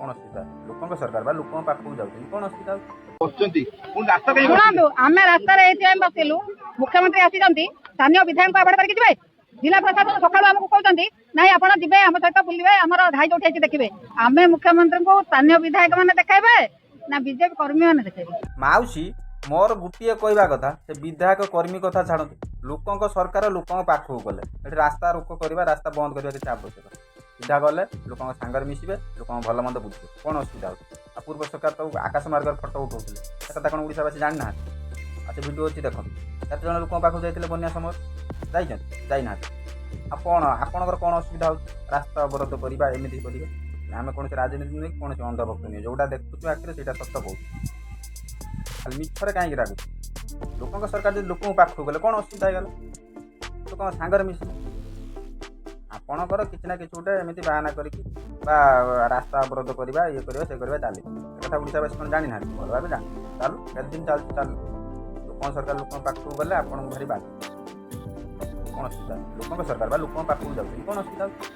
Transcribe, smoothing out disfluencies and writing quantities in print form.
କ'ଣ ଅସୁବିଧା? ଲୋକଙ୍କ ସରକାର ବା ଲୋକଙ୍କ ପାଖକୁ ଯାଉଛନ୍ତି, କ'ଣ ଅସୁବିଧା ହଉଛି? ବସୁଛନ୍ତି ପୁଣି ରାସ୍ତା କାହିଁ? ଶୁଣନ୍ତୁ, ଆମେ ରାସ୍ତାରେ ଏଇଥିପାଇଁ ବସିଲୁ, ମୁଖ୍ୟମନ୍ତ୍ରୀ ଆସିଛନ୍ତି, ସ୍ଥାନୀୟ ବିଧାୟକଙ୍କୁ ଆଭଏଡ କରିକି ଯିବେ? ଜିଲ୍ଲା ପ୍ରଶାସନ ସକାଳୁ ଆମକୁ କହୁଛନ୍ତି, ନାଇଁ ଆପଣ ଯିବେ, ଆମ ସହିତ ବୁଲିବେ, ଆମର ଘାଇ ଯୋଉଠି ହେଇଛି ଦେଖିବେ। ଆମେ ମୁଖ୍ୟମନ୍ତ୍ରୀଙ୍କୁ ସ୍ଥାନୀୟ ବିଧାୟକ ମାନେ ଦେଖାଇବେ ନା ବିଜେପି କର୍ମୀ ମାନେ ଦେଖାଇବେ? ମାଉସୀ, ମୋର ଗୋଟିଏ କହିବା କଥା, ସେ ବିଧାୟକ କର୍ମୀ କଥା ଛାଡ଼ନ୍ତୁ। ଲୋକଙ୍କ ସରକାର ଲୋକଙ୍କ ପାଖକୁ ଗଲେ ଏଠି ରାସ୍ତା ରୋକ କରିବା, ରାସ୍ତା ବନ୍ଦ କରିବା କିଛି ଆବଶ୍ୟକ? ସିଧା ଗଲେ ଲୋକଙ୍କ ସାଙ୍ଗରେ ମିଶିବେ, ଲୋକଙ୍କ ଭଲ ମନ୍ଦ ବୁଝିବେ, କ'ଣ ଅସୁବିଧା ହେଉଛି? ଆଉ ପୂର୍ବ ସରକାର ତ ଆକାଶ ମାର୍ଗରେ ଫଟୋ ଉଠାଉଥିଲେ, ସେ କଥା କ'ଣ ଓଡ଼ିଶାବାସୀ ଜାଣିନାହାନ୍ତି? ଆଉ ସେ ଭିଡ଼ିଓ ଅଛି, ଦେଖନ୍ତୁ। କେତେ ଜଣ ଲୋକଙ୍କ ପାଖକୁ ଯାଇଥିଲେ ବନ୍ୟା ସମୟରେ? ଯାଇଛନ୍ତି? ଯାଇନାହାନ୍ତି। ଆଉ କ'ଣ ଆପଣଙ୍କର କ'ଣ ଅସୁବିଧା ହେଉଛି ରାସ୍ତା ଅବରୋଧ କରିବା, ଏମିତି କରିବା? ଆମେ କୌଣସି ରାଜନୀତି ନୁହେଁ କି କୌଣସି ଅନ୍ଧଭକ୍ତ ନୁହେଁ। ଯେଉଁଟା ଦେଖୁଛୁ ଆଖିରେ, ସେଇଟା ସତ କହୁଛୁ। ଖାଲି ମିଛରେ କାହିଁକି ରାଗୁଛୁ? ଲୋକଙ୍କ ସରକାର ଯଦି ଲୋକଙ୍କ ପାଖକୁ ଗଲେ କ'ଣ ଅସୁବିଧା ହେଇଗଲା? ଲୋକଙ୍କ ସାଙ୍ଗରେ ମିଶିଲେ ଆପଣଙ୍କର କିଛି ନା କିଛି ଗୋଟେ ଏମିତି ବାହାନା କରିକି ବା ରାସ୍ତା ଅବରୋଧ କରିବା, ଇଏ କରିବା, ସେ କରିବା ଚାଲିଛି। ଏ କଥା ଓଡ଼ିଶାବାସୀ କ'ଣ ଜାଣିନାହାନ୍ତି? ଭଲ ଭାବେ ଜାଣି। ଚାଲୁ, କେତେ ଦିନ ଚାଲୁଛି ଚାଲୁ। ଲୋକଙ୍କ ସରକାର ଲୋକଙ୍କ ପାଖକୁ ଗଲେ ଆପଣଙ୍କୁ ଭାରି ବାଧେ। କ'ଣ ଅସୁବିଧା? ଲୋକଙ୍କ ସରକାର ବା ଲୋକଙ୍କ ପାଖକୁ ଯାଉଛନ୍ତି, କ'ଣ ଅସୁବିଧା ହେଉଛି?